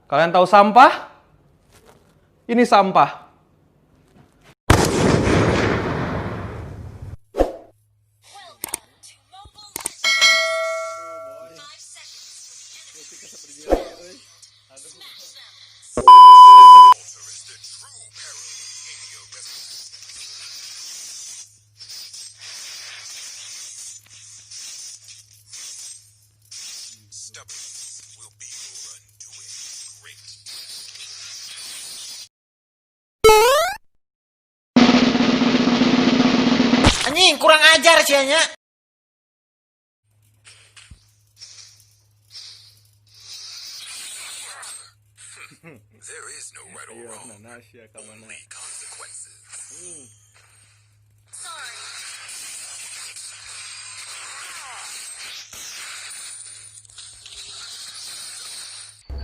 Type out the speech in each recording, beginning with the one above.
Kalian tahu sampah? Ini sampah. Anjing, kurang ajar sianya.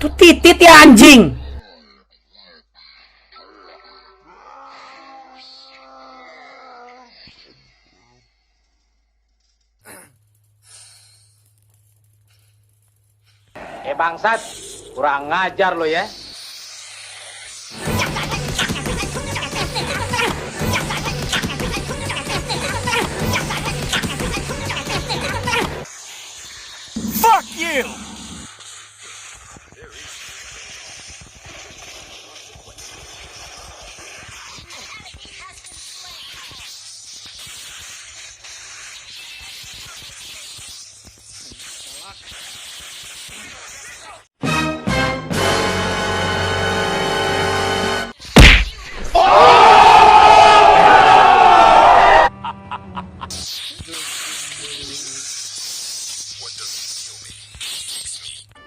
Tuh titit ya anjing. Eh bangsat, kurang ngajar lo ya. Fuck you!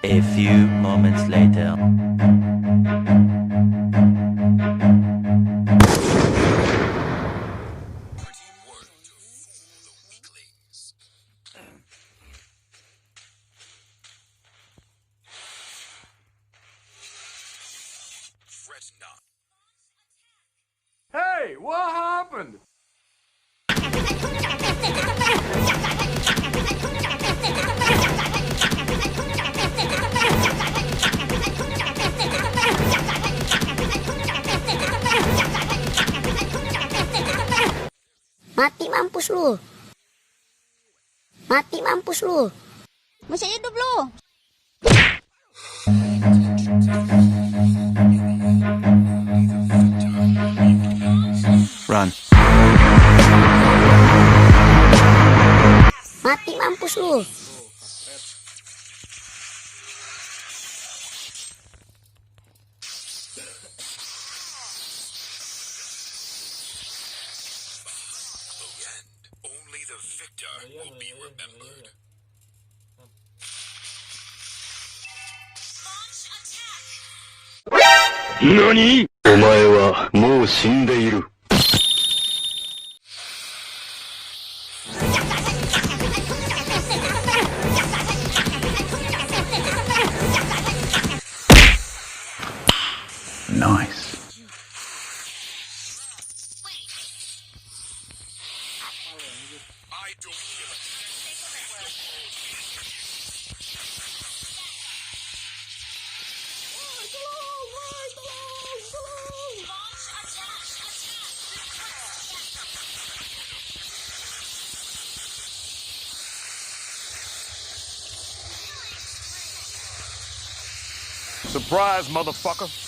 A few moments later. Hey, what happened? Mati mampus lu. Mati mampus lu. Masih hidup lu. Run. Mati mampus lu. 何お前はもう死んでいる。Nice. Surprise, motherfucker.